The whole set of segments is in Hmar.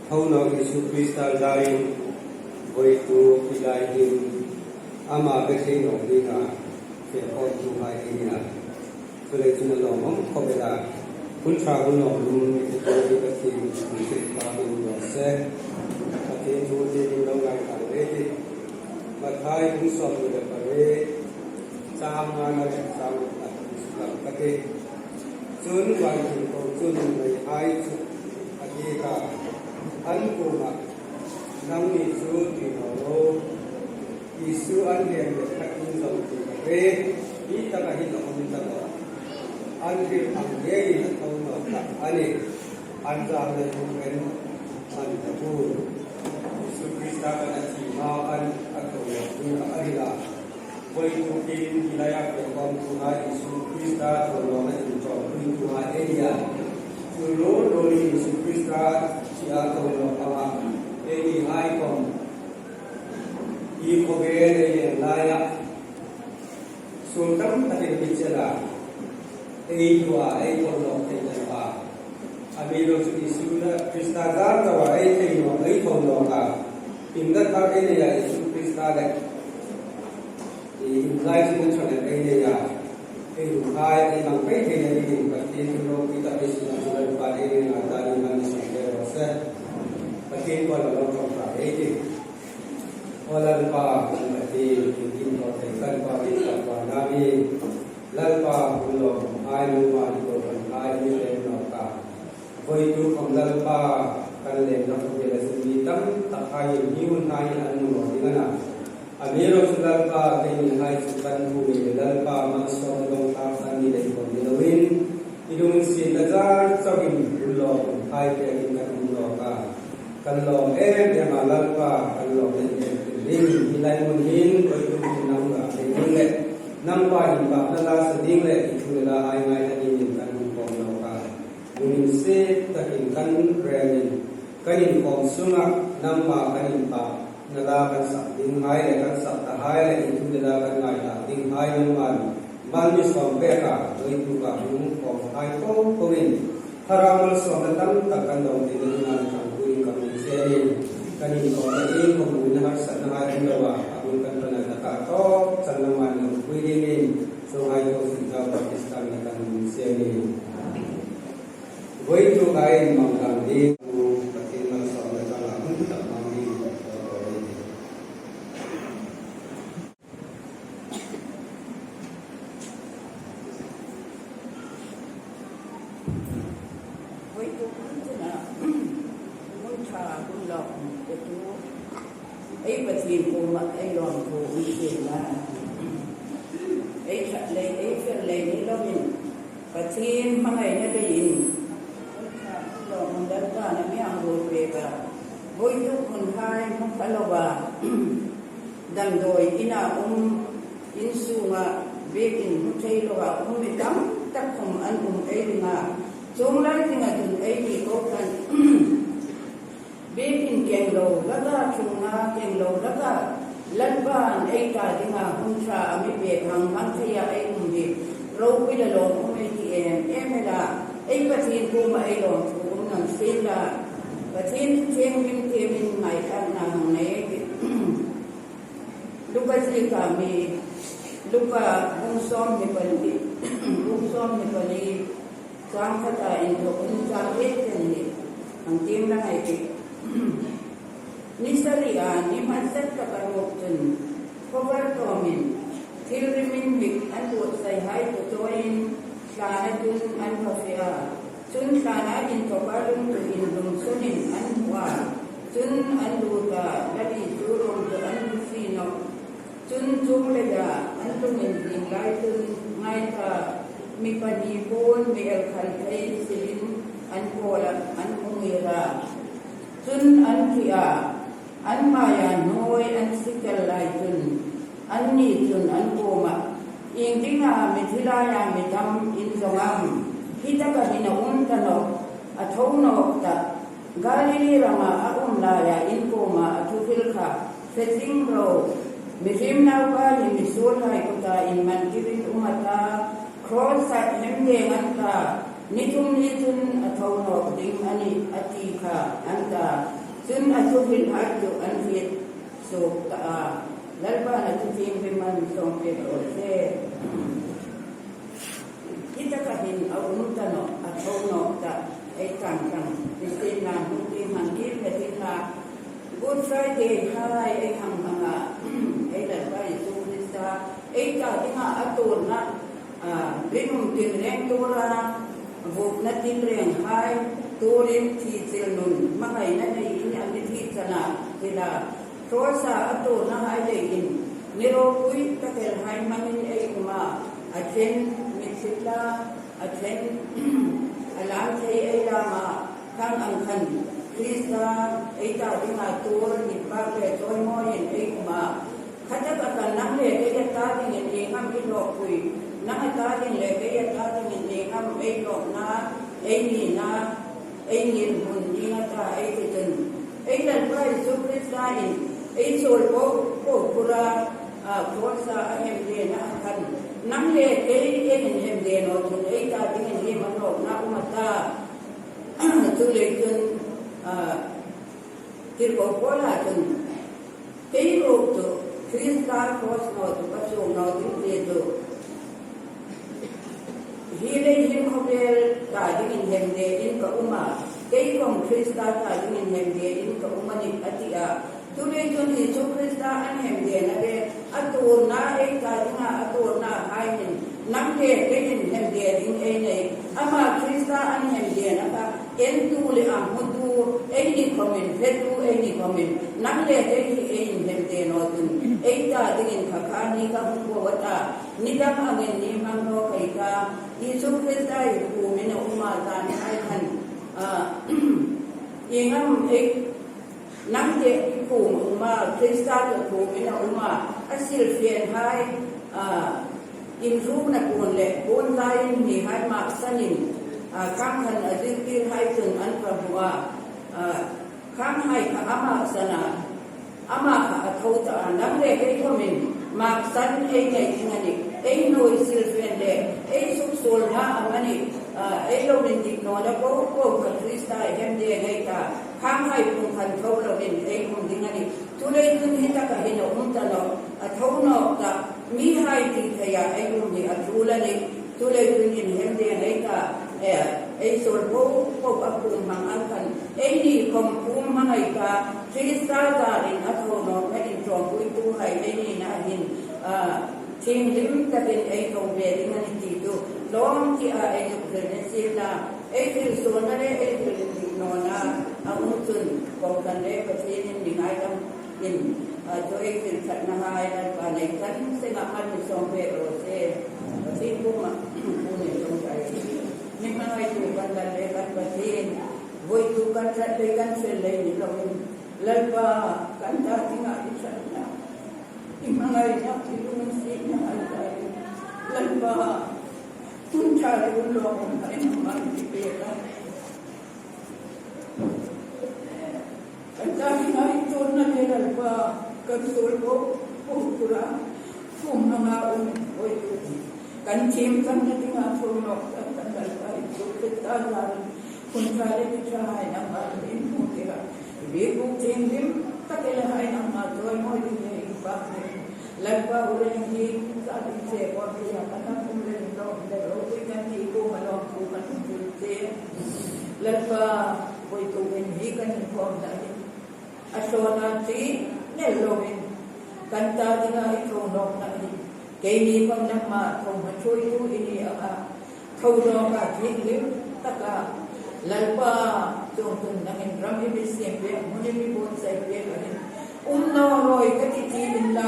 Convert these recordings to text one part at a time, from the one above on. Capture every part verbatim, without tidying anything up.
Tho nawk Isu Krista zarin voituk hi lai hin ama be thei nawk dinga fe khawmtuhai ei ni a. Chuleiin chun a lawmum khawp el a. Hun ṭha hun lawmum mi te hi Pathien thu te ka hung hril se. Pathien thu te min lo ngaithla ei tih. Mathai bung sawmhni le pariet, chang ngana le chang rukna ka tih. Chun van thil ko chun nuhmeihai chu a hriet a, an kuomah, "Nangni chu tui naw ro. Isu an hemde khat in zawng tiin ka hriet. Hi taka hin a um ta nawh. An hril ang ngeiin a tho nawk tah a nih. An zâr lei hmu khan an ta bur. Isu Krista khan a thi hma khan a tho nawk ding kha a hril a." Voitukin hi laia fe khawmtuhai Isu Krista tho nawkna inṭawmpuituhai ei ni a. Chu ruol ruolin Isu Krista thia tho nawk anga ei nihai khawm hi khawvel ei en laia suol tam takin mi chela ei tua ei tho nawk thei ta naw a. Amiruokchu Isu Krista zâr chauha ei thei nawk, ei tho nawk a. Innghat thar ei nei a, Isu Krista le inlai chunga ṭhahnem ei nei a. Ei ruolhai ei hmang pei theina dingin Pathien thu ropui tak ei siem a, chu Lalpan ei ringna ta dingin mal mi sawm pek raw se. Pathien kuoma lo ṭawngṭai ei tih. Aw Lalpa, kan Pathien, iengkim thaw thei kan Pa, kan Pa nami. Lalpa, hun lawmumhai nangma ni ko kan hai ni lem nawk a. Voituk khawm Lalpa, kan lem nawk a, khawvela chun mi tam takhai hin hi hunhai an hmu naw ding a na. Amiruokchu Lalpa, keinihai chu kan hmu ngei le Lalpa, malsawmna dawng thlak kan ni lem khawm ni loin, i lunginsietna zâr chauin hun lawmumhai pekin kan um nawk a. Kan lawm em em a Lalpa, kan lawmna in entir ding, hi lai hmun hin voituk hin nangma thei ding le nangma inpakna la sa ding le i thu le la hai ngaithla dingin kan hung khawm nawk a. Lunginsiet takin kan rengin, kan inkhawm sunga nangma kan inpakna la kan sak dinghai le kan sak tahai le i thu le la kan ngaithlak dinghai nangman mal mi sawm pek a, voituka hung khawmhai po poin Thlarau malsawmna tam tak kan dawng theina dingin ṭhangpui kan hung siem a nih. Kan inkhawmna, inkhawmna harsatnahai um loa, a hmun kan ṭan a taka tawp chang nangman ropui dingin, chuonghai thaw sin zau Pakistan-a kan hung siem a nih. Voituka ei hmang ding, Pathien malsawmna changa hun tak hmang ding. Voituk hun chuna, hun ṭha hun lawmum petu ei Pathien kuoma ei lawmthu um sien la. Ei ṭhat lei, ei fel lei ni loin, Pathien hmangaina leiin, hun ṭha hun lawmum Lalpan a mi hang ruol pek a. Voituk hunhai hmu pha loa, damdawi ina um, in sunga biekin hmu thei loa um mi tam tak khawm an um ei ring a. Chuong lai dinga chun eini kohran biekin keng lo hlaka, ṭhungna keng lo hlaka Lalpan ei ta dinga hun ṭha a mi pek hang hang theia ei um hi ropui le lawmum ei ti em em el a. Ei Pathien kuoma ei lawmthu um nang sien la. Pathien thu thienghlim thiemin ngaithlakna hang nei ei tih. Luka zieka mi, Luka bung sawmhni pali, bung sawmhni pali, chang khata inthawkin chang riet chen hi hang tiem la ei tih. Ni sari a ni hmasa taka ruok chun, khawvar tawmin, thil riminhnik an buotsaihai chu chawiin, thlana chun an va fe a. Chun thlana inthawka lungtu inhlum sunin an hmu a. Chun an lut a, Lal Isu ruong chu an hmu si nawh. Chun chuong leia an lunginzing lai chun, ngai ta, mi pahni puon mi el khal thei silin an kawlah an hung ngir a. Chun an thi a, an hmaia hnuoi an si tel lai chun, anni chun an kuomah, "Iengdinga mithi laia mi tam in zawng am? Hi taka hin a um ta nawh, a tho nawk tah. Galili rama a um laia in kuoma a thu hril kha fe zing ro. Mihriem Naupa hi misuolhai kuta inman tirin um a ta, cross-a hemdeng an ta, ni thum ni chun a tho nawk ding a nih a ti kha an ta. Chun a thuhrilhai chu an hriet suok ta a. Lalpan a thu thienghlim a mi sawm pek raw se. Hi taka hin a um ta nawh, a tho nawk ta, ei ṭhang ṭhang, Kristien hming tieng hang kir ka ti a. Good Friday hai ei hang hmang a, ei Lalpa Isu Krista, ei ta dinga a tuorna, a, rinum tinreng tuor a, vuokna tinreng hai tuorin thi chil nun, hmangaina nei in a mi thi chana, tila, Cross-a a tuorna hai leiin, mi ropui tak el hai hmangin ei um a, a ṭhen, mi thil la, a ṭhen, a lam thei ei lam a, khang ang khan, Krista, ei ta dinga tuor, inpak le chawimawiin ei um a. Khataka khan nang le kei a ta dingin ieng am i ropui, nang a ta ding le kei a ta dingin ieng am ei ropui, ei nina, ei ngirhmun dinga ta ei ti chun. Ei Lalpa Isu Krista in, ei suol po, po khura, a, Cross-a a hemdena a khan. Nang le kei ei inhemde naw chun, ei ta dingin ieng am ropui um a ta. Chuleiin chun, a, tirko Paula chun, kei ruok chu Krista Cross naw chu ka suok naw ding ti chu. Hi lei hin khawvel ta dingin hemdein ka um a, kei khawm Krista ta dingin hemdein ka um a nih a ti a. Chuleiin chun Isu Krista an hemdena le a tuorna ei ta dinga a tuorna hai hin nang le kei inhemde ding ei nei. Ama Krista an hemdena kha entu le a hmutu, eini khawmin, hretu eini khawmin, nang le kei hi ei inhemde naw chun, ei ta dingin kha kha ni ka hung ko a ta, ni dang angin ni hmang naw ka ta, Isu Krista i kuomin a um a, zan hai khan, a, ieng am ei, nang te i kuom a um a, Krista te kuomin a um a, a silfienhai, a, inrukna puon le puon laiin mihai maksanin, a, khang khan a zirtirhai chun an ka hmu a, a, khanghai kha a maksan a, ama kha a tho ta a, nang le kei khawmin maksan ei nei ding a nih, ei nuoi silfien le ei suksuolna amanih, a, ei lo indik nawna po po kha Krista hemde ngei ta, khanghai pung khan tho lovin ei um ding a nih. Chuleiin chun hi taka hin a um ta nawh, a tho nawk ta, mihai ti theia ei um hi a ṭul a nih. Chuleiin chun inhemde ngei ta, eh, ei suol po po a kuom hmang ang khan, eini khawm kuom hmangai ta, Krista zarin a tho nawkna inṭawmpuituhai ei nina hin, ah, thienghlim takin ei tho ve ding a nih ti chu tlawm tia ei zuk hril ni sien la. Ei hril suolna le ei hril indik nawna a um chun, kohran le Pathienin mi ngaidam in, a, chu ei hril ṭhatnahai Lalpan ei tan senga mal mi sawm pek raw se. Pathien kuoma, kuoma ei ṭawngṭai. Mi hmangaitu kan Lal le kan Pathien, voituk kan ṭhat le kan fel le ni loin, Lalpa, kan ta dinga i ṭhatna, i hmangaina, i lunginsietna hai ta, Lalpa, hun ṭha le hun lawm hai nangma i pek a. Kan ta dinga i tuorna le Lalpa, kan suol po po khura, kuom hmanga um voituk, kan thiem kan na dinga tho nawk ta kan Lalpa Isu Krista zarin, hun ṭha le ni ṭha hai nangma in hmu tir a. I biekbuk thienghlim tak el hai nangma chawimawi ding le inpak ding. Lalpa, u reng hi, sa ding che, ko ti a, kan hang um le, lo, le, lo, ti kan ti, kuoma lawmthu kan hung hril che. Lalpa, voitukin hi kan inkhawmna hi a ṭhawna ṭi nel loin, kan ta dinga i tho nawkna hi, keini khawm nangma tho hma ṭhuoitu i ni a, a, tho nawka thienghlim taka, Lalpa, chuongchun nangin ram i mi siem pek, hmun i mi buotsai pek a hin, um naw rawi ka ti ti inla,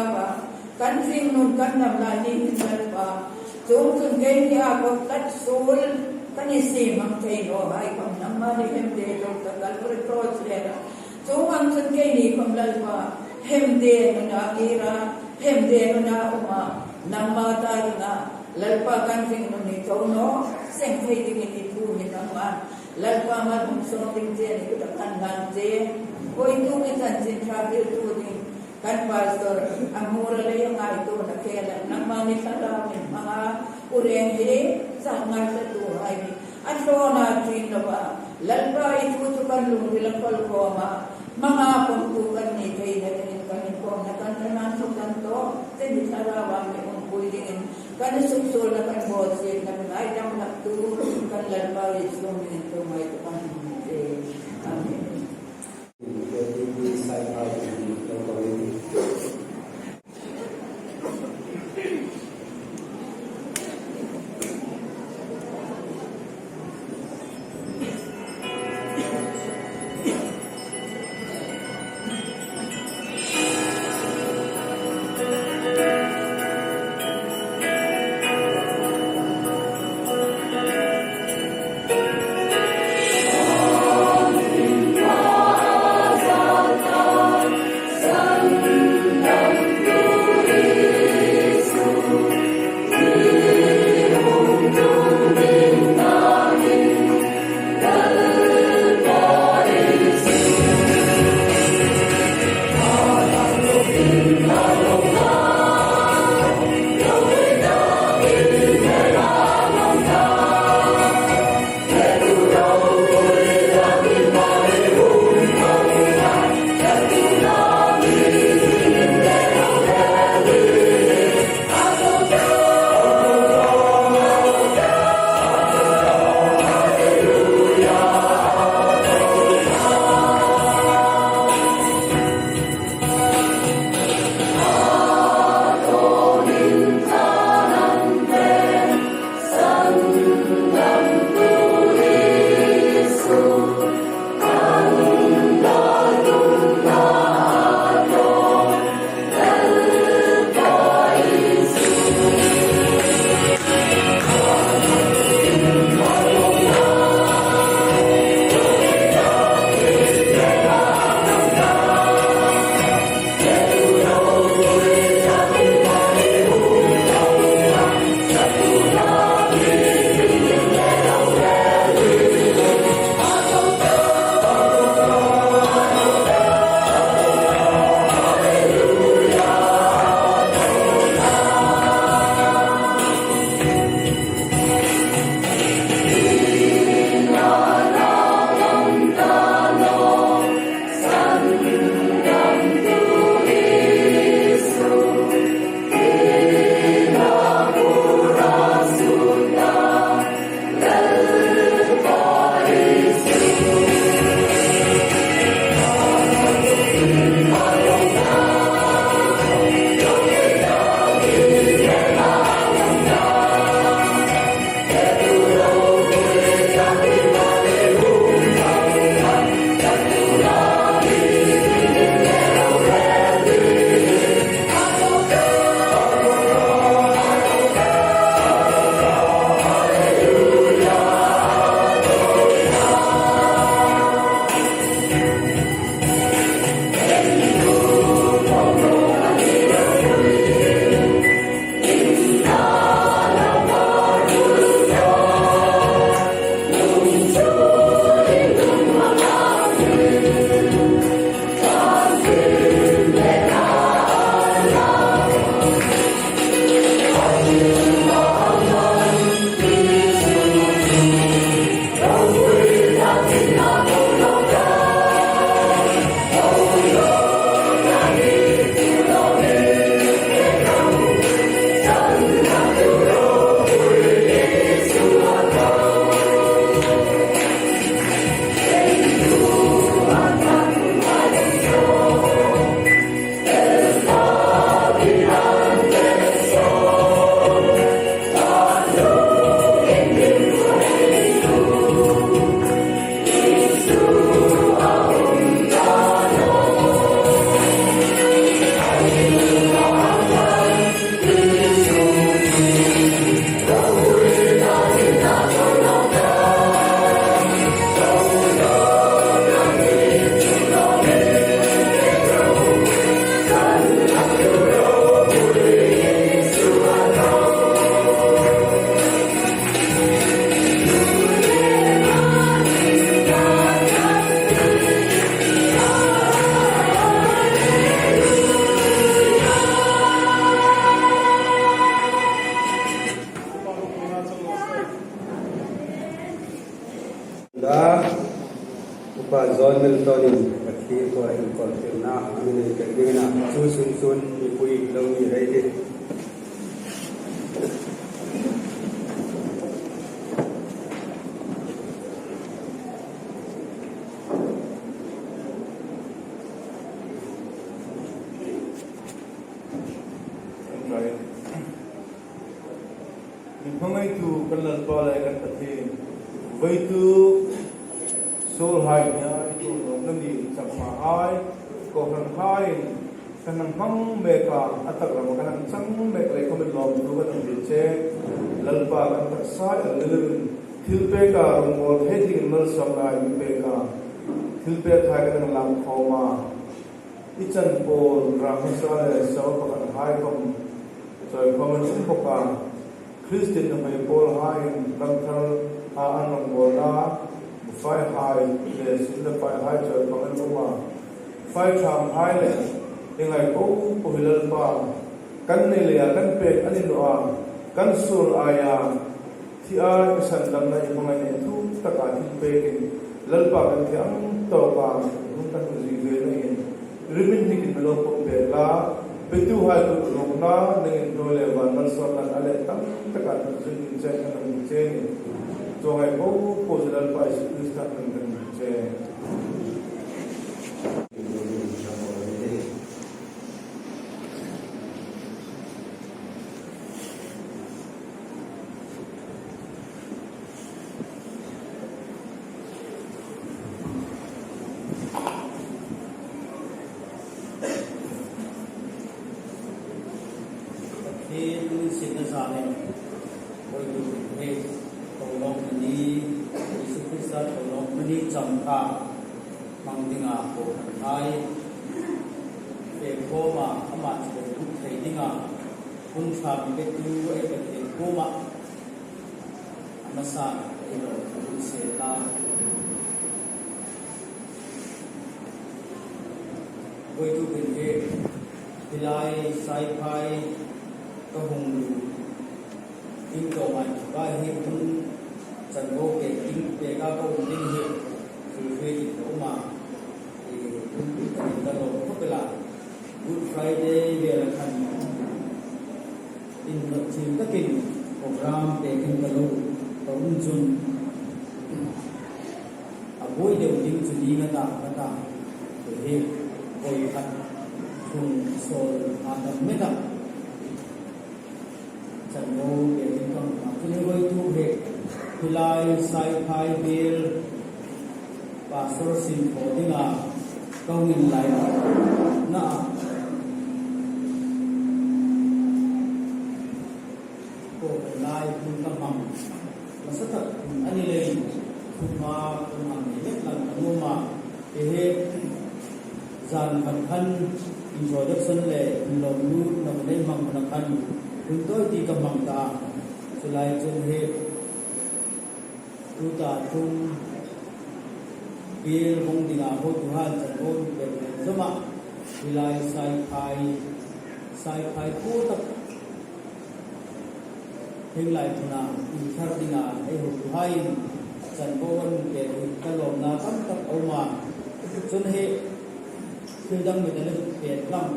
kan hringnun kan dam lai ni hin Lalpa, chuongchun keini a kawtlet suol kan i siem hmang thei nawhai khawm nangma'n i hemde zo ta Calvary Cross lera. Chuong ang chun keini khawm Lalpa, hemde nuna kira, hemde nuna uma, nangma ta dinga, Lalpa, kan hringnun hi tho naw seng thei dingin i thu hi nangma'n, Lalpa, mal hung sawng ding che ni kuta kan hlan che. Voituk i chanchin ṭha hriltu ding kan pastor, a hmur a lei a ngaituona khela nangma'n i thlarau in hmanga, u reng hi zan ngaithlatuhai hi a ṭhawna ṭi naw a, Lalpa, i thu chu kan lungrila khol khawm a, hmanga pawmtu kan ni theina dingin kan inkhawmna kan ṭan a, thu kan tawk, chun i Thlarau a mi umpui dingin kan suksuolna kan bawsietna ngaidam hlaktu kan Lalpa Isu hmingin thu ngaituo kan ni. Amen. Hi ko inkawl tirna a mi nei pek ding a na, chu sun sun mipui lo ni rei ti. Hmangaitu kan Lalpa le kan Pathien, voitu suolhai nia i tuor nawkna ni chang hma hai, kohranhai kan hang hmang mek a, a tak rama kan hang chang mek lei khawmin lawmthu kan hang hril che. Lalpa kan taksa el lelin thilpek a rawngbawl thei dingin malsawmna i mi pek a, thilpek hai kan hang lak khawm a, i chan pawl, ram hmasa le sawr pakhat hai khawm chawi khawm an um bawk a. Kristien nuhmei pawl haiin ram thar a an rawngbawl a, faihai le sun le faihai chawi khawm an um a. Fai ṭhang hai le i ngai po po hi Lalpa, kan nei leia kan pek a ni naw a, kan suol aia thi a, i sandamna i hmangai nei thuk taka thil pekin Lalpa kan thiang tawk a, hun kan hmu zing ve nain, rimin nikin mi lo pawm pek la, petuhai kut rawkna nangin hnuoi le van malsawmna a leh tam taka zui ding chen kan hmu che ni. Chuonghai po po chu Lalpa Isu Krista hmingin kan hmu che. Pathien sietna zârin, voituk hin thawlawkna ni, Isu Krista thawlawkna ni chang kha hmang dinga kohranhai fe khawma, ama chun hmu thei dinga hun ṭha mi petu ei Pathien kuoma a hmasain ei lawmthu hung sie ta. Voituk hin hi, hi lai Saiphai ka hung lut ding ka um a, hi hun chanvo pek ding, peka ka um ding hi, thil hriet ding ka um a, hun ka ni ta lo khawp el a. Good Friday vela khan inthawk thil takin program pekin ka lo, ka um chun, a buoi deu ding chu ni na ta, ka ta, hi voi khat thung sawl a tam met a. Chanvo pekin ka um a, chun hi voituk hi, hi lai Saiphai biel Pastor sin thaw dinga ka hung inlaina a, kohran lai hun ka hmang hmasa tak a ni leiin, thuhma ka hmang ni lem lang ka nuom a, hi hi zan khat khan introduction le inlawmlutna hun ei hmang hun a khan hun tawi ti ka hmang ta a, chu lai chun hi tuta ṭum biel vawng dinga hotuhai chanvo pek lem zawm a, hi lai Saiphai, Saiphai phu tak hieng lai hmuna inthar dinga ei hotuhaiin chanvo an pek hi ka lawmna tam tak a um a. Chun hi thil dang mit a ni pek lam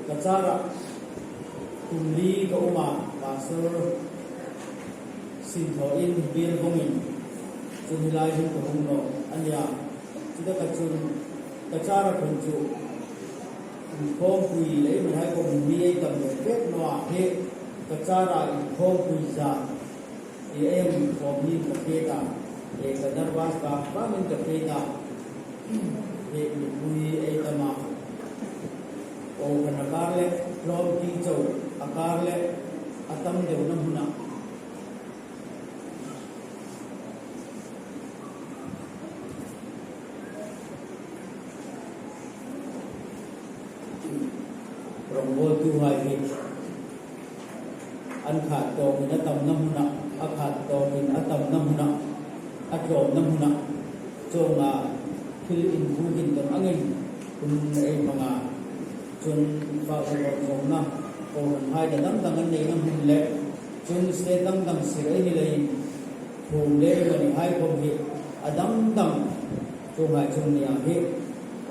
ka chara kum li ka um a, Pastor sin thawin biel vawngin, chun hi lai hin ka hung nawk a nia. Chutaka chun ka chara khun chu inkhawmpui le mi hai khawm mi ei tam ve pek naw a, hi ka chara inkhawmpui zan hi ei inkhawm hi ka fe ta, e ka nervous ka, ka min ka fe ta. Hi mipui ei tam a, kohran a kar le tlawmte chau a kar le a tam deuna hmuna rawngbawltuhai hi an khat tawkin a tamna hmuna, a khat tawkin a tamna hmuna, a tlawmna hmuna, chuonga thil inbukin tawn angin hun ei hmang a. Chun fa rawng zawngna kohranhai dang dang an neina hmun le, chun state dang dang sir ei ni leiin, thum le eng a ni hai khawm hi a dang dang, chuonghai chun nia hi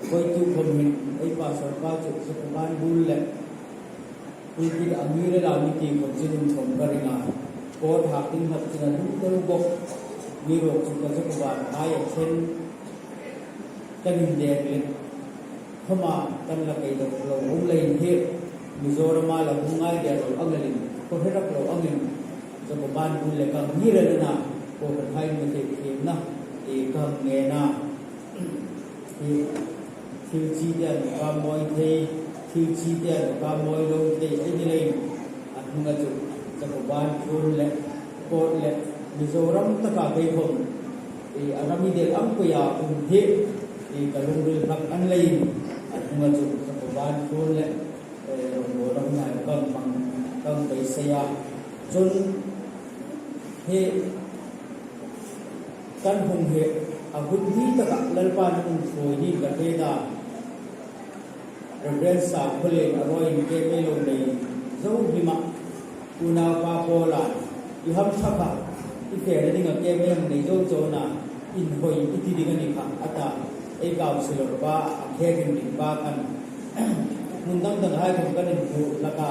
Voi tu khom hin ei pastor pa chu Jacoban bul le pulpit a mi le la mi ti khom chu inkhom ka ring a. Court hak ding hak chu a lung deu bok. Amiruokchu ka Jacoban hai a chen kan indek le khoma kan la kei dok lo um leiin hi Mizoram-a la hung ngai der lo ang elin, ko hre rak lo angin Jacoban bul le kan hni rel a na, kohranhai mi thei thiemna ei kan ngen a. Hi thil chi te an ka mawi thei, thil chi te an ka mawi lo thei ei ni leiin a hnunga chu Jacoban thlun le court le Mizoram taka kei khom ei a ram i del ang pei a um hi ei ka lungril hlak a ni leiin a hnunga chu Jacoban thlun le ei ram lo ram ngai kan hmang kan beisei a. Chun hi kan hung hi a hun ni taka Lalpan a hung thawi ni ka hre ta. Reverend Sakhuolien a rawi in ke mei lo nei zo hlima. Unaupa Paula, i hamṭha kha, i fena dinga ke mei hang nei zo zo na, inhawi i ti ding a ni kha, a ta. Ei councillor pa, a khe ring ding pa khan. Hmun dang dang hai khom kan inhmu hlak a,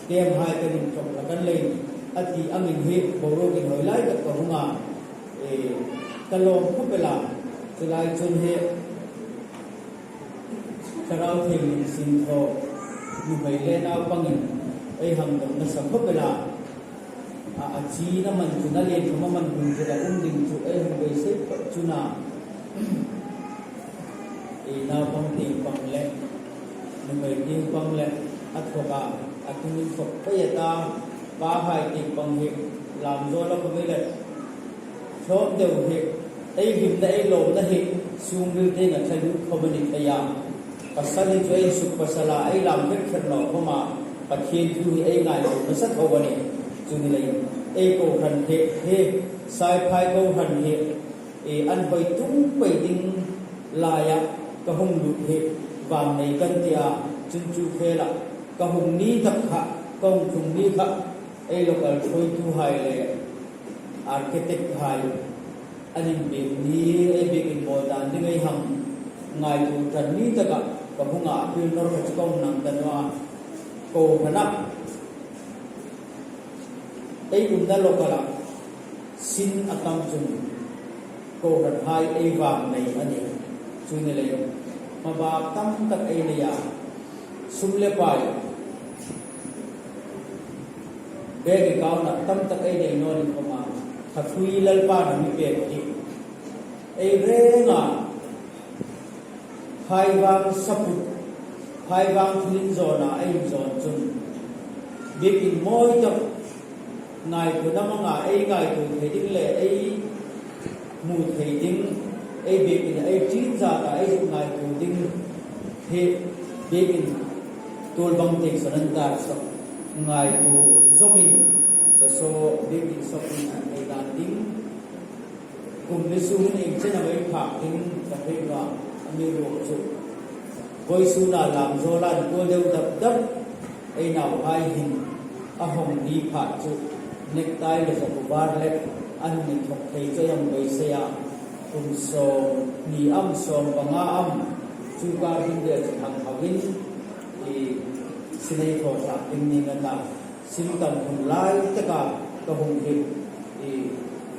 ke hai kan inthawk hlak a ni leiin, a ti angin hi boruok inhawi lai tak ka hung a. E, ka lawm khawp el a, chu lai chun hi Thlarau Thienghlim sinthaw nuhmei le naupangin ei hang dam nasa khawp el a. A, a china man chu a lien khawm a, man hun chu a um ding chu ei hang beisei phawt chu a na. Ei naupang tieng pang le nuhmei tieng pang le a thawk a, a tumin thawk pei a ta. Pahai tieng pang hi lam zawl a khawm ei le Tlawm deu hi, ei hlimna, ei lawmna hi, sungril tienga thla lut khawm a ni thei a. Pasal hi chu ei suk pasal a, ei lam kher kher naw khawm a, Pathien thu hi ei ngaituo nasa tho a nih. Chu ni leiin, ei kohran hi, hi, Saiphai kohran hi, ei an hawi tum pei ding laia ka hung lut hi, vang nei kan ti a, chun chu khela, ka hung ni tak kha, ka hung tlung ni kha, ei local thuoituhai le, architect hai, an inbiek ni, ei biekin mawl dan ding ei hang ngaituo ṭan ni taka ka hung a, a pil nawr kha chu ka hung nang ta naw a. Kohran a, ei umna local a, sin a tam chun, kohranhai ei vang nei a nih. Chu ni leiin, hmabak tam tak ei nei a, sum le pai, bank account-a tam tak ei nei naw ni khawm a, kha thui Lalpan a mi pek hi ei reng a, hai vang saput, hai vang thil inzawna ei inzawn chun, biekin mawi tak ngaituo na manga ei ngaituo thei ding le ei hmu thei ding, ei biekin ei ṭin zata ei zuk ngaituo ding hi biekin tuol bang tieng saw nan dar saw ngaituo zawmin saw saw biekin saw pui an ei dan ding. Kum ni sungin ieng chen am ei phak ding ka hriet naw a, amiruokchu vawisuna lam zawla an kuol deu dap dap. Ei nauhai hin a hawng ni pha chu necktie le zakuo var le an mi thawk thei chu ei hang beisei a. Kum sawmhni am, sawmpanga am, chu kar hin vel chu hang hauin, ei, sin ei thaw hlak ding ning a ta. Sin tam hun lai taka ka hung hi, ei,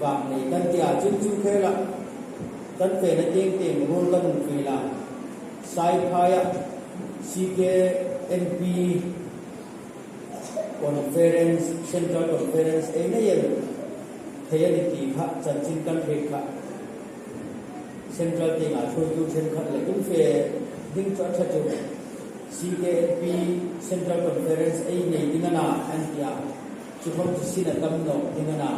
vang nei kan ti a, chun chu khela kan fena tieng tieng ruol kan hung fiel a. Saiphaia C K N P Conference, Central Conference ei nei el thei a ni ti kha chanchin kan hriet kha. Central tienga thuoitu ṭhenkhat le kan fe ding chu a ṭha chu. C K N P Central Conference ei nei ding a na an ti a. Chu khom chu sin a tam nawk ding a na.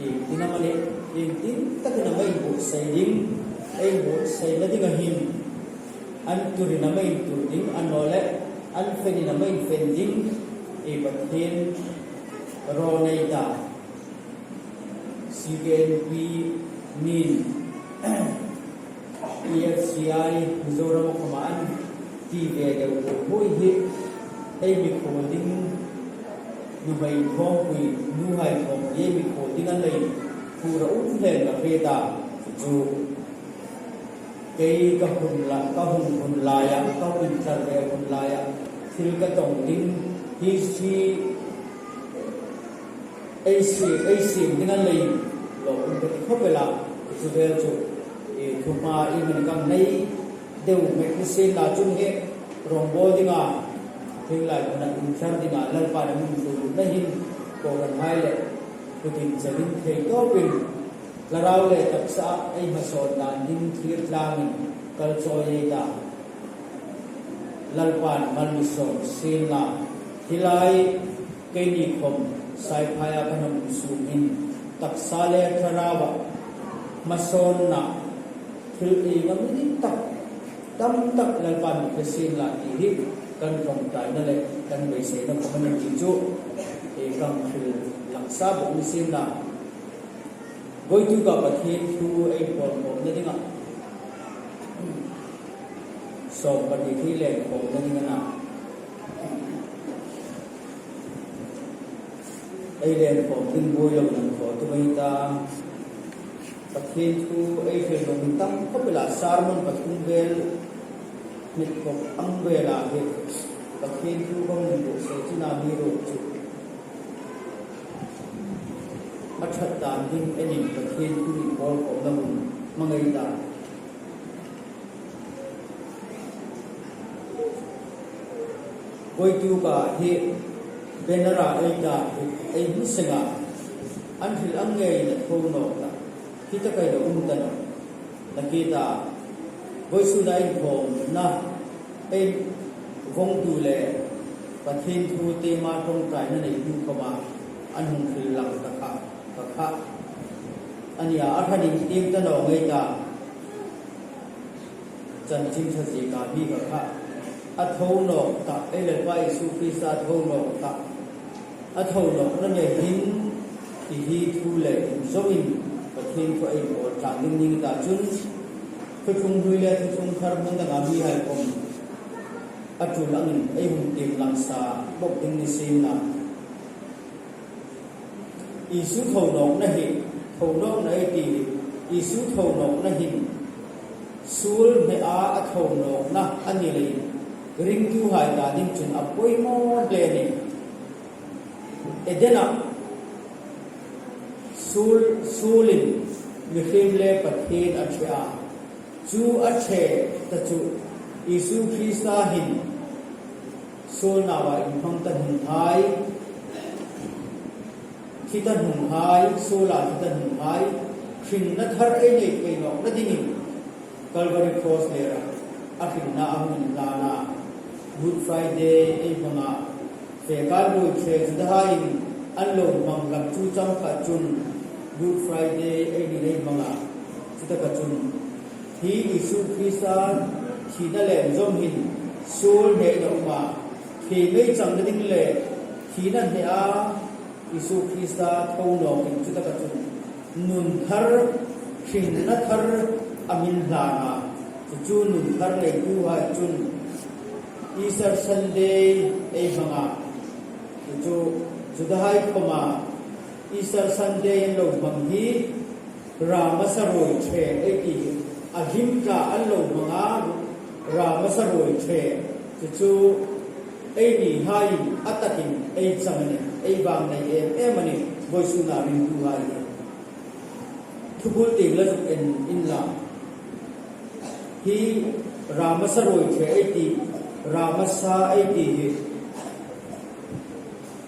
Iengtin am a nih, iengtin takin am ei buotsai ding, ei buotsaina dinga hin an turin am ei tur ding, annawleh an fenin am ei fen ding, ei Pathien raw nei ta. C K N P min E F C I Mizoram khawma an ti ve deu buoi buoi hi ei mikhuol ding, nuhmei inkhawmpui, nuhai inkhawmpui ei mikhuol ding a ni leiin phur a um hle ka hriet a. Chu chu Kei ka hun la, ka hun hun laia, ka hun tlar ve hun laia, thil ka tawng ding, history ei siem, ei siem ding a nei lo um ka ti khawp el a, chu vel chu, e, thuhma ei man kan nei deu mek ni sien la chun hi, rawngbawl dinga, thil lai huna inthlar dinga, Lalpan a mi hung lut na hin, kohranhai le, kutin chelin thei tawpin, Thlarau le taksa ei hmasawn dan ding thlir tlangin kal chawi ei ta. Lalpan mal mi sawm sien la. Hi lai keini khom Saiphaia kan hung sungin taksa le thlarau a hmasawnna thil ei ngam ni tak, tam tak Lalpan mi hre sien la ti hi kan ṭawngṭaina le kan beiseina khom a ni ti chu ei kan hril lang sa bawk ni sien la. Vawituk a Pathien thu ei pawl khawmna dinga. Sawm pahni hi len khawmna ding a na. Ei len khawm ding buoi lo nan thaw tu mai ta. Pathien thu ei hril nung tam khawp el a sermon pathum vel, mit khawp ang vel a hi. Pathien thu kan hung buotsai china mi ruok chu. A ṭhat dan ding enin Pathien thu ei pawl khawmna hun hmang ei ta. Vawituk a hi banner a ei ta hi ei hmu seng a. An hril ang ngeiin a tho nawk ta. Hi taka ei lo um ta nawh. Nakie ta, vawisuna inkhawmna, ei vawngtu le Pathien thu tima ṭawngṭaina neitu khoma an hung hril lang ta kha, kha kha. A nia, a hranin tieng ta naw ngei ta. Chanchin Ṭha zieka mi kha kha. A tho nawk ta, ei Lalpa Isu Krista a tho nawk ta. A tho nawkna nei hin, hi hi thu le inzawmin Pathien thu ei pawl tlang ding ning ta chun, Thuthlung Hlui le Thuthlung Thar hmun danga mihai khom a tul angin ei hung tiem lang sa bawk ding ni sien la. Isu tho nawkna hi, tho nawkna ei ti hi, Isu tho nawkna hin, suol hne a, a tho nawkna a ni leiin, ringtuhai ta ding chun a poimaw hle a nih. Edena suol, suolin mihriem le Pathien a ṭhe a. Chu a ṭhe ta chu Isu Krista hin suol nawa inhmang ta hnunghai, thi ta hnunghai, suola thi ta hnunghai, hringna thar ei nei thei nawkna dingin Calvary Cross lera a hringna a hung inhlan a. Good Friday ei hmang a. Fe kal ruoi ṭhe Judahaiin an lo hmang hlak chu chang kha chun Good Friday ei ni ei hmang a. Chutaka chun hi Isu Krista thina le inzawm hin suol hnein a um a. Thei mei changna ding le thina hne a Isu Krista tho nawkin chutaka chun nun thar, hringna thar a mi inhlan a. Chu chu nun thar neituhai chun Easter Sunday ei hmang a. Chu chu Judahai khoma Easter Sunday an lo hmang hi Ramasa ruoi ṭhe ei ti hi a hlim tla an lo hmang a, Ramasa ruoi ṭhe. Chu chu ei nihaiin a takin ei chang a nih, ei vangnei em em a nih, vawisuna ringtuhai. Thubul tieng la zuk en inla. Hi Ramasa ruoi ṭhe ei ti, Ramasa ei ti hi.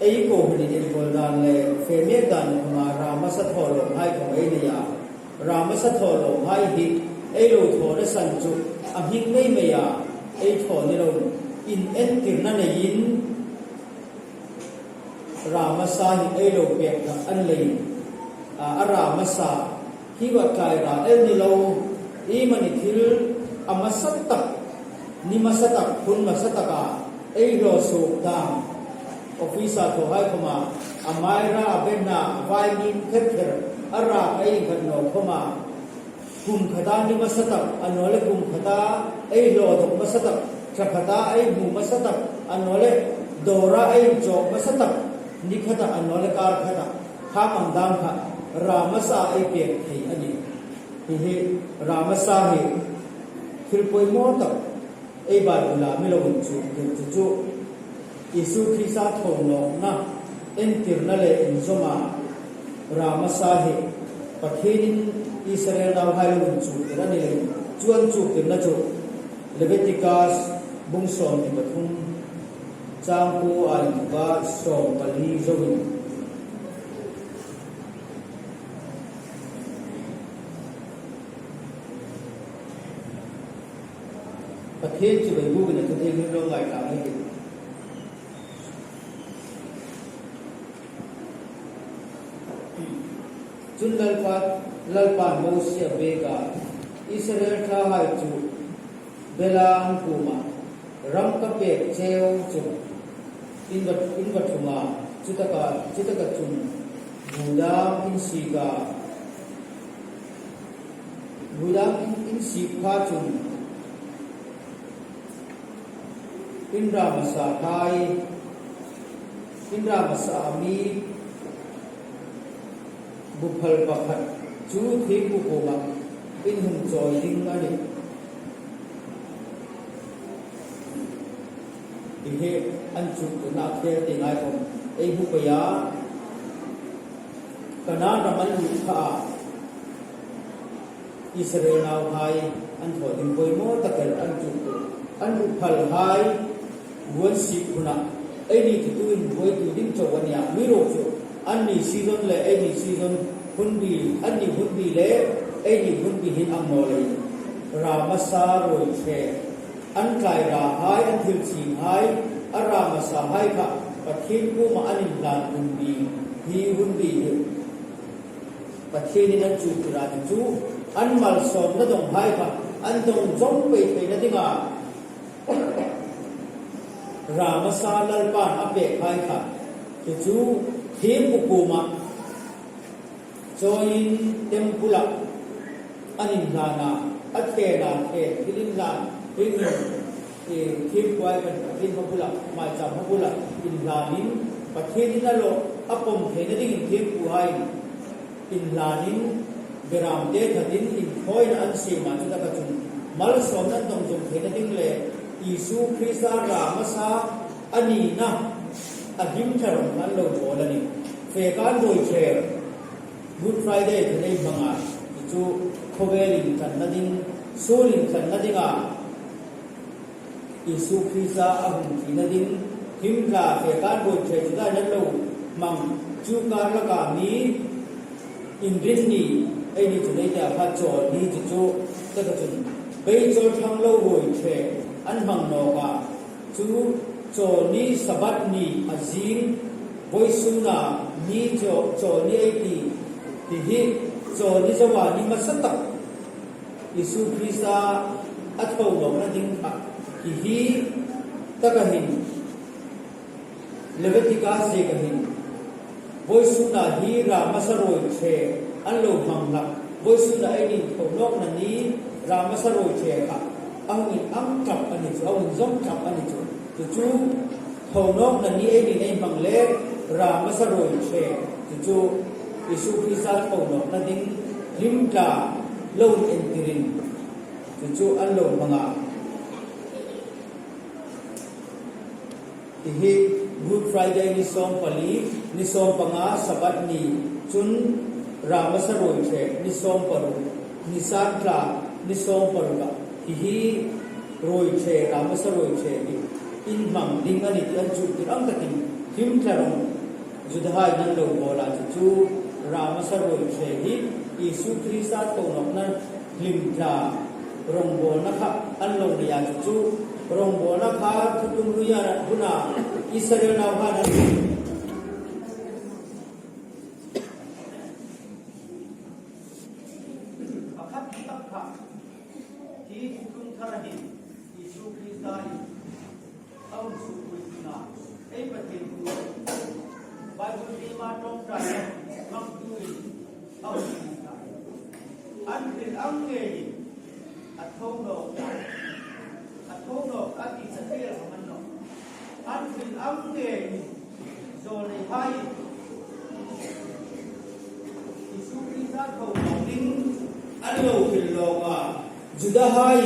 Ei kohranin inkawl dan le fe mek dan khoma Ramasa thawlawmhai khom ei nei a. Ramasa thawlawmhai hi ei lo thawna san chu a hming mei mei a, ei thaw ni lo, inentirna neiin Ramasa hi ei lo pek hlak a ni leiin, a, a Ramasa hi va tlai ra el ni lo, iemani thil a hmasa tak, ni hmasa tak, hun hmasa taka ei hlaw suok dam. Office-a thawhai khoma a maira, a bena, a vai mim ther ther, a rak ei khat naw khoma kum khata ni hmasa tak, a naw le kum khata ei hlaw dawk hmasa tak, ṭha khata ei hmu hmasa tak, a naw le dawra ei chawk hmasa tak, ni khata a naw le kar khata, kha mang dam kha Ramasa ei pek thei a nih. Hi hi Ramasa hi Thil poimaw tak ei Bible-a mi lo inchuktir chu chu Isu Krista thonawkna entirna le inzawma Rama sa hi Pathienin Israel nauhai lo inchuktir a ni leiin, chu inchuktirna chu Leviticus bung sawmhni pathum, chang kuo a inthoka sawmpali zoin. Pathien chibai bukin a thu thienghlim lo ngaithla ei tih. Chun Lalpa, Lalpa Mosie a biek a, Israel thlahai chu bela an kuoma, ram ka pek cheu chu in va, in va thung a, chutaka, chutaka chun bu dam in sik a, bu dam in, in sik pha chun in ra masa hai, in ra masa mi bu phal pakhat chu thiempu kuoma in hung chawi ding a nih. Hi hi inchuktirna khel ti ngai khom ei hmu pei a, Kanan ram an lut kha a, Israel nauhai an thaw ding poimaw tak el an chuktir, an bu phal hai bu an sik huna, eini chu tuin buoitu ding chau a nih a, amiruokchu anni season le eini season hunbi, anni hunbi le eini hunbi hin ang naw leiin, ra masa ruoi ṭhe, an tlai ra hai, an thil ching hai, a ra masa hai kha Pathien kuoma an inhlan hunbi, hi hunbi hi Pathienin an chuktir a ni chu, an malsawmna dawng hai kha an dawng zawng pei theina dinga ra masa Lalpan a pek hai kha, chu chu thiempu kuoma chawiin temple-a an inhlan a, a thena then thil inhlan, thil inhlan, eh, thiempu hai khan Pathien hma bula, maicham hma bula inhlanin, Pathienin a lo, a pawm theina dingin thiempu hai inhlanin, beramte thatin inthawina an siem a, chutaka chun malsawmna an dawng zawng theina ding le Isu Krista ra masa a nina a hlim thla rawng an lo bawl a nih. Fekan ruoi ṭhe, Good Friday kha ei hmang a, chu khawvel intlanna ding, suol intlanna dinga Isu Krista a hung thina ding, hlim thla fekan ruoi ṭhe chu dai nan lo hmang, chu kar laka mi Inrinni, eini chun ei tia kha Chawlni chu chu, taka chun beichawl thang lo ruoi ṭhe an hmang nawk a, chu Chawlni Sabbath ni a zing, vawisuna ni Chaw-, Chawlni ei ti, hi hi Chawlni zoa ni hmasa tak Isu Krista a tho nawkna ding kha, hi hi taka hin Leviticus zieka hin, vawisuna hi ra masa ruoi ṭhe an lo hmang hlak, vawisuna eini tho nawkna ni ra masa ruoi ṭhe kha a hung inang tlat a ni chu, a hung zawng tlat a ni chu. Chu chu tho nawkna ni eini ei hmang le ra masa ruoi ṭhe, chu chu Isu Krista tho nawkna ding hlim thla lo inentir in, chu chu an lo hmang a. Hi hi Good Friday ni sawmpali, ni sawmpanga Sabbath ni, chun ra masa ruoi ṭhe ni sawmparuk, Nisan thla ni sawmparuk a, hi hi ruoi ṭhe, ra masa ruoi ṭhe hi in hmang ding a nih ti an chuktir ang takin hlim thla rawng Judahai an lo bawl a, chu chu ra masa ruoi ṭhe hi Isu Krista tho nawkna hlim thla rongbawlna kha an lo nei a, chu chu rongbawlna kha Thutlung Lui a huna Israel nauhai an, pakhat tak kha hi Thutlung Thar hin Isu Krista hi a hung sukpui ding a, ei Pathien thu Bible ṭawngṭaina hmangtuin a hung sukpui a. An hril ang ngeiin a tho nawk, a tho nawk a ti sa thei a man nawh. An hril ang ngeiin zawlneihai Isu Krista tho nawk ding an lo hril lawk a, Judahai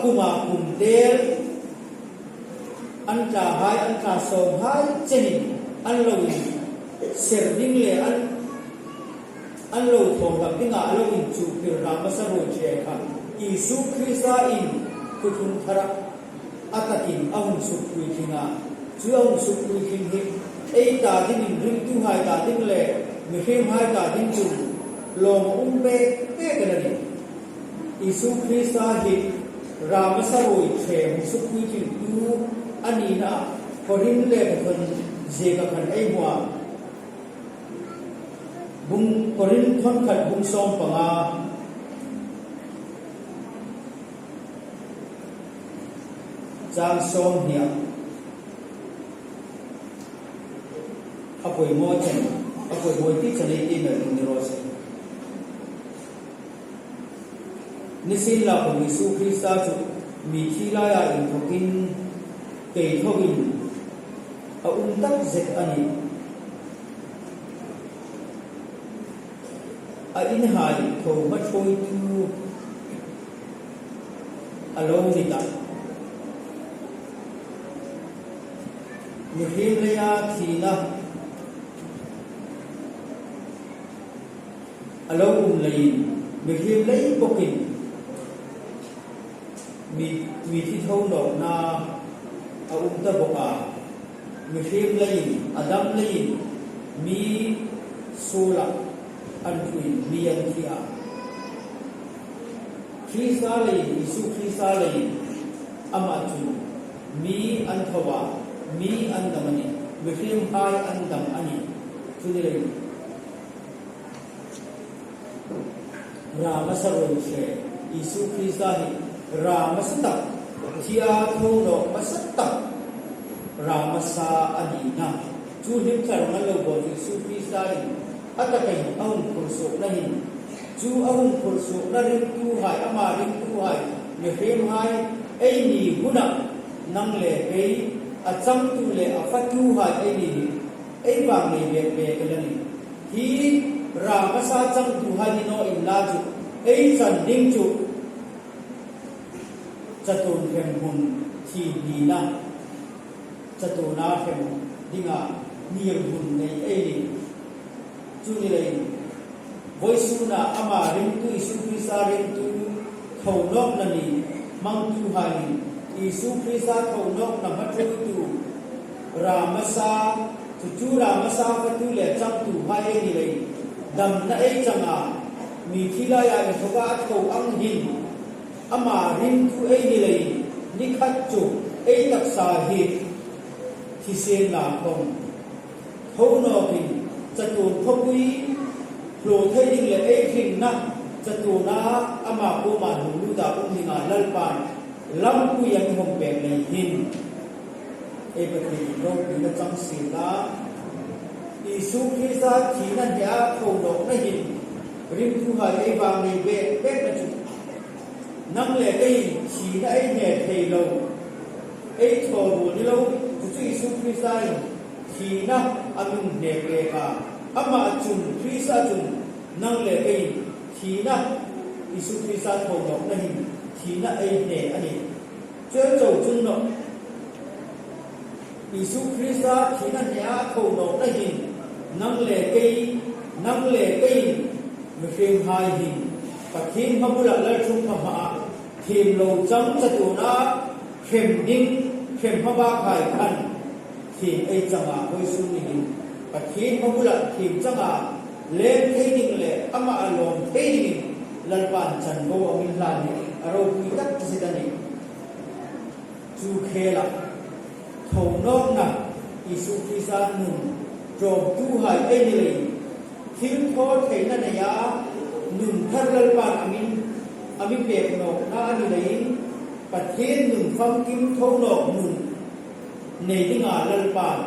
Kuma kum tel an tlahai, an tla sawmhai chenin an lo inser ding le an, an lo thaw hlak dinga a lo inchuktir Ramasa ruoi ṭhe kha Isu Krista in Thuthung Thara a takin a hung sukpui tling a. Chu a hung sukpui tling hi ei ta dingin, ringtuhai ta ding le mihriemhai ta ding chun lawm a um pek pek a nih. Isu Krista hi Ramasa ruoi ṭhe hung sukpui tlingtu a nina Korin lekhathawn zieka khan ei hmu a. Bung, Korin thawnkhat bung sawm panga, chang sawm hnia. A poimaw chen, a poimaw ti chen ei ti mai ding ni raw se. Nisienlakhawm Isu Krista chu mithi laia inthawkin keithoin a um tak zet a nih. A inhai tho hma ṭhuoitu a lo ni ta. Mihriem leia thina a lo um leiin, mihriem lei bawkin mi, mithi tho nawkna a um ta bawk a. Mihriem leiin, Adam leiin mi suolah an ṭhuin mi an thi a. Krista leiin, Isu Krista leiin ama chun mi an tho a, mi an dam a nih, mihriemhai an dam a nih. Chu ni leiin Ramasa ruoi ṭhe, Isu Krista hi ramasa tak, thia tho nawk hmasa tak ramasa a nina. Chu hlim thar ngal lo bo chu Isu Krista in a takin a hung phur suokna hin, chu a hung phur suokna ringtuhai, ama ringtuhai, mihriemhai ei ni huna nang le kei, a changtu le a fatuhai ei ni hi ei vang nei bek bek a nih. Hi ramasa changtuhai ni naw inla chu ei chan ding chu chatuon hremhmun thi nina, chatuona hrem dinga nirhmun nei ei nih. Chu ni leiin vawisuna ama ringtu, Isu Krista ringtu tho nawkna ni hmangtuhai, Isu Krista tho nawkna hma ṭhuoitu ramasa, chu chu ramasa fatu le changtuhai ei ni leiin damna ei chang a, mithi laia inthawka a tho ang hin ama ringtu ei ni leiin ni khat chu ei taksa hi thisen la khawm tho nawkin chatuon khawpui hlaw thei ding le ei hringna chatuona ama kuoma hung lut a um dinga Lalpan lampui a mi hawng pek lei hin ei Pathienin ropuina chang sien la. Isu Krista thina hne a tho nawkna hin ringtuhai ei vang nei bek bek a nih. Nang le kei thina ei hne thei lo, ei thaw ruol ni lo, chu chu Isu Krista in thina a mi hne pek a. Ama chun, Krista chun nang le kei thina, Isu Krista tho nawkna hin thina ei hne a nih. Chu chau chun nawh. Isu Krista thina hne a tho nawkna hin nang le kei, nang le kei mihriemhai hin Pathien hma bula lalṭhungpha hmaa thiem lo chang chatuona hrem ding, hrem hma bakhai khan thiem ei chang a, vawisun ni hin Pathien hma bula thiem changa leng thei ding le ama a lawm thei dingin Lalpan chanvo a mi hlan hi a ropui tak zet a nih. Chu khela tho nawkna Isu Krista nun ṭawmtuhai ei ni leiin, thil thaw theina neia nun thar Lalpan a mi, a mi pek nawkna a ni leiin, Pathien nun famkim tho nawk nun nei dinga Lalpan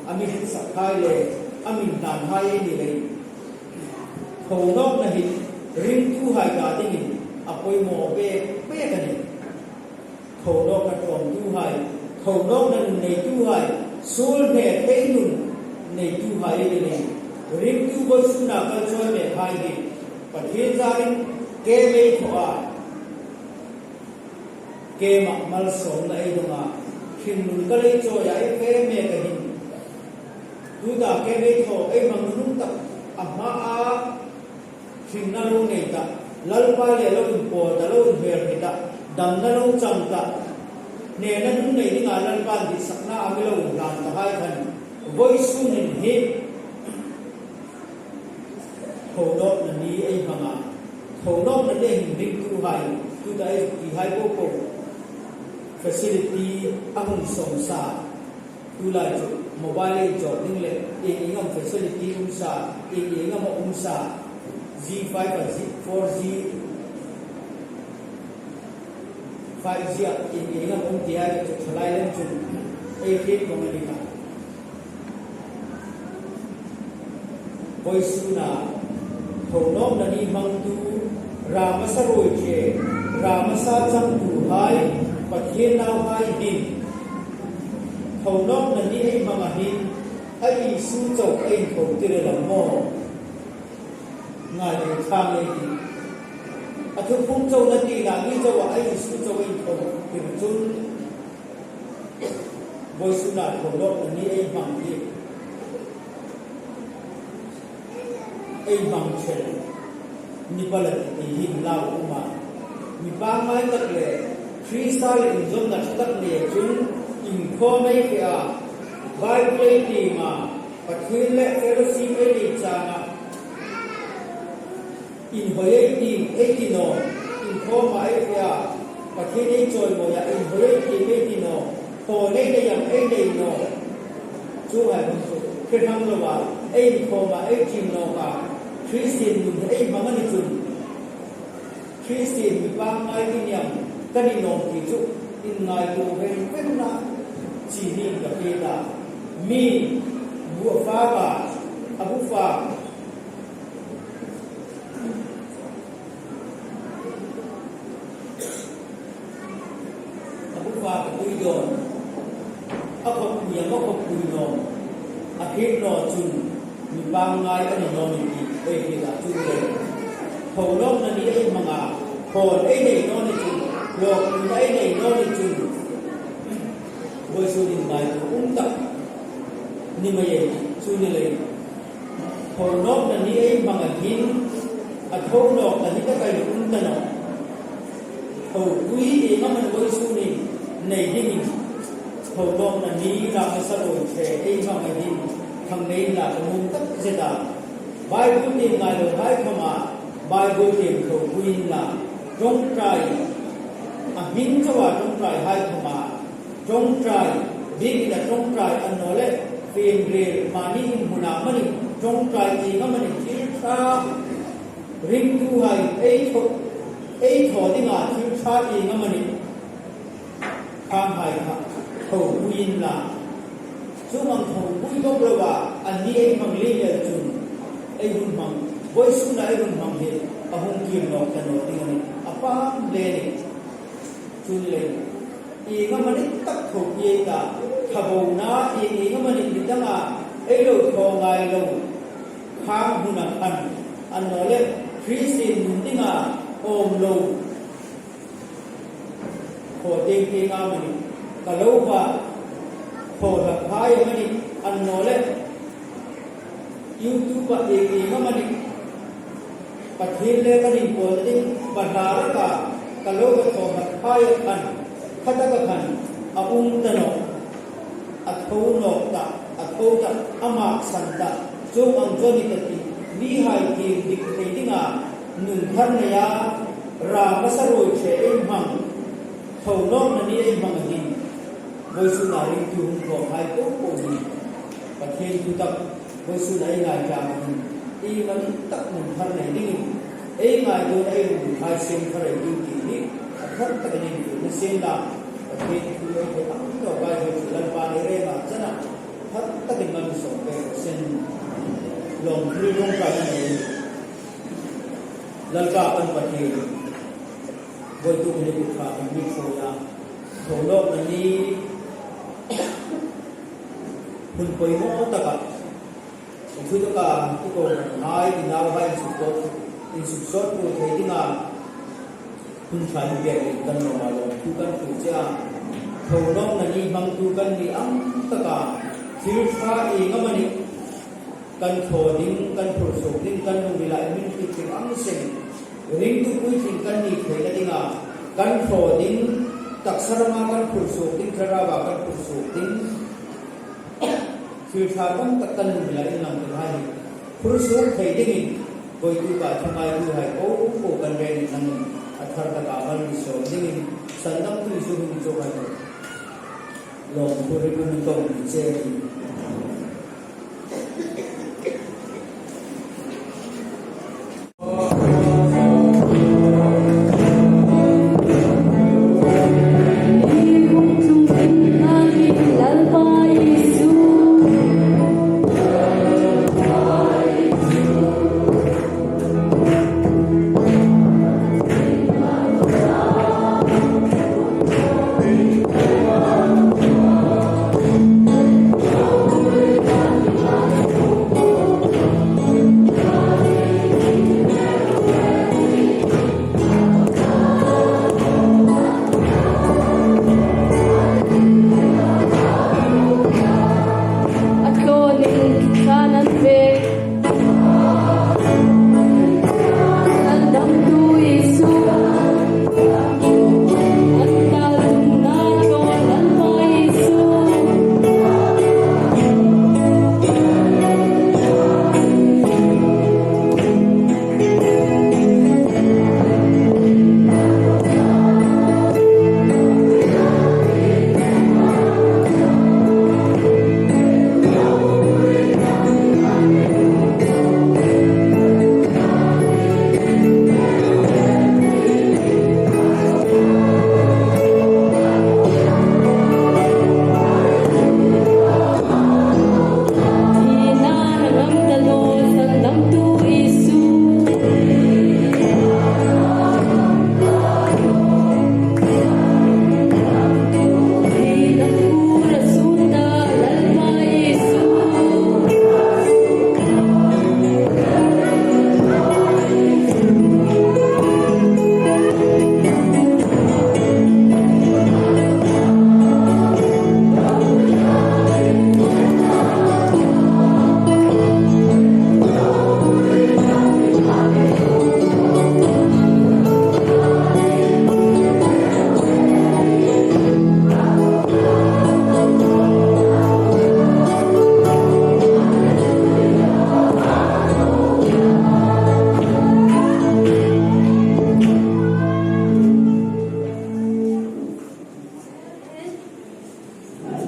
a mi hrietsakhai le a mi hlanhai ei ni leiin, tho nawkna hi ringtuhai ta dingin a poimaw bek bek a nih. Tho nawkna ṭawmtuhai, tho nawkna nun neituhai, suol hne thei nun neituhai ei ni leiin, ringtu vawisuna kal chawi mekhai hi Pathien zarin kem ei thaw a, Keima malsawmna ei dong a, hringnun ka lei chawi a, ei fe mek a hin. Tuta keima ei thaw, ei hmang nunung tak a hma a, hringna lo nei ta, Lalpa le lo inpawl ta, lo inhmel ta, damna lo chang ta, hnena nun nei dinga Lalpan ditsakna a mi lo hlan ta hai khan, vawisun hin hi thonawkna ni ei hmang a, thonawkna ni hin ringtuhai, tuta ei ti hai po po, facility a hung sawm sa, tulai chu mobile ei chawk ding le, ieng ieng am facility um sa, ieng ieng am um sa, G five a, G four G, five G a, ieng ieng am um ti hai chu thalai lem chun ei hriet vong a ni kha. Vawisuna thonawkna ni hmangtu, ramasa ruoi che, ramasa changtuhai, Pathien nauhai hin, thonawkna ni ei hmang a hin, a Isu chau ei tho tir el am maw? Ngai deu chang ei ti. A thuphung chau na ti na ni chau a Isu chau ei tho tir chun, vawisuna thonawkna ni ei hmang hi, ei hmang chen ni pala ti hin lau um a. Mi pangngai tak le Krista le inzawmna ṭha tak nei chun inkhawm ei fe a, Bible ei tiem a, Pathien le fellowship ei nei chang a, inhawi ei tiem ei ti naw, inkhawma ei fe a, Pathien ei chawimawi a, inhawi ei tiem ei ti naw, thaw nei nei ang ei nei naw. Chuonghai hmang chu hre hrang lo a, ei inkhawma ei tiem nawk a, Kristien nun ei hmang a ni chun, Kristien mi pangngai ni niam ka ni nawm ti chu inngaituo reng reng a, chi ning ka hriet a. Mi bu a fak a, a bu fak, a bu fak a pui dawn, a khawpui am a khawpui naw, a hriet naw chun mi pangngai a ni naw ni ti ei hriet a, chuleiin thonawkna ni ei hmang a, thaw ei nei naw ni chun, lawmpuina ei nei naw ni chun, vawisun inngaituo um tak ni mei ei, chu ni leiin thonawkna ni ei hmang a hin, a thonawkna ni tak ei um ta nawh. Thopui ieng am a ni vawisun hin nei dingin, thonawkna ni ramasa ruoi che ei hmang a hin, khang nei inla ka nuom tak zet a. Bible tiem ngai lo hai khawma, Bible tiem thopui inla, ṭawngṭai, a hming chauha ṭawngṭai hai khawma, ṭawngṭai, biekin a ṭawngṭai a ni naw leh, fiemril mani inhmuna amanih, ṭawngṭai ieng amanih, thil ṭha ringtuhai ei thaw, ei thaw dinga thil ṭha ieng amanih, khanghai kha thopui inla. Chuong ang thopui bawk loa a ni ei hmang lem el chun, ei hun hmang, vawisuna ei hun hmang hi a hung kir nawk ta naw ding a nih, a pang hle a nih. Chu ni leiin, ieng amanih tak thopui ei ta, ṭhabona, ieng ieng amanih ni danga ei lo thaw ngai lo, khang huna khan, a ni naw leh, Kristien nun dinga awm lo, thaw tieng tieng amanih, ka lo va thaw hlak hai amanih, a ni naw leh, YouTube-a ieng ieng amanih, Pathien le kan inpawlna ding, pa hla raka ka lo va thaw hlak hai a khan, khataka khan a um ta nawh, a tho nawk ta, a tho ta, a maksan ta, chuong ang chu a ni ta ti, mihai tiem dik thei dinga nun thar neia, ramasa ruoi che ei hmang, thonawkna ni ei hmang a hin, vawisuna ringtu hung khawmhai po po hi, Pathien thu tak, vawisuna ei ngai tlang a hin, iemani tak nun thar nei dingin, ei ngaituona ei hung hai siem thar ei ding ti hi, a thar takin intuona sien la, Pathien thu ei thei ang lo vai thei chu Lalpan ei rem a chana, thar takin malsawm pek raw se. Lawmthu ṭawngṭai a nei. Lalpa kan Pathien, vawituk ni kut kha kan mi thaw a, thonawkna ni hun poimaw taka, i thu taka i kohranhai, i nauhai insuksawt, insuksawt pur thei dinga, Hun ṭha ni biak in kan lawm a, lawmthu kan hril che a. Thonawkna ni hmangtu kan ni ang tak a, thil ṭha ieng amanih kan thaw ding, kan phur suok ding, kan lungrila inhriettir ang seng, ringtu puitling kan ni theina dinga kan thaw ding, taksa rama kan phur suok ding, thlarauva kan phur suok ding, thil ṭha tam tak kan lungrila inlang tirhai hi phur suok thei dingin, voituka thumaituhai po po kan rengin nangin a thar taka mal mi sawm dingin, Sandamtu Isu hmingin chawk hai lawmthu hrilin kan kawng che a nih.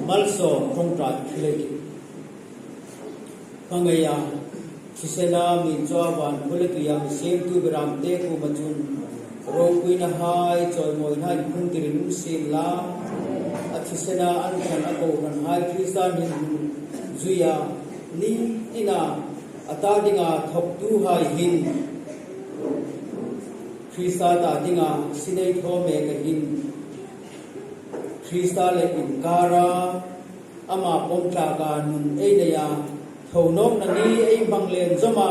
Malsawm ṭawngṭai thilei. Hmangaia, thisena mi chawva, van le tuia mi siemtu Beramte kuoma chun ropuinahai, chawimawinahai hung tirin um sien la. A thisena an ṭan a kohranhai Krista hming hung zuia, ni tina a ta dinga thawktuhai hin Krista ta dinga sinei thaw mek a hin, Krista le inkara, ama pawm tlaka nun ei neia, thonawkna ni ei hmang lem zawma,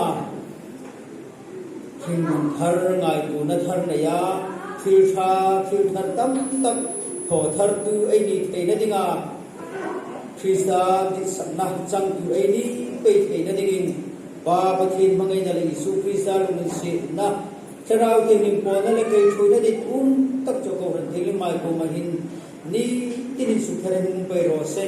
hringnun thar, ngaituona thar neia, thil ṭha, thil thar tam tak thaw thartu ei ni theina dinga, Krista ditsakna changtu ei ni pei theina dingin, Pa Pathien hmangaina le Isu Krista lunginsietna, Thlarau Thienghlim pawlna le kei ṭhuoina dit um tak chu kohran thienghlimhai kuoma hin ni tinin suk tharin hung pei raw se.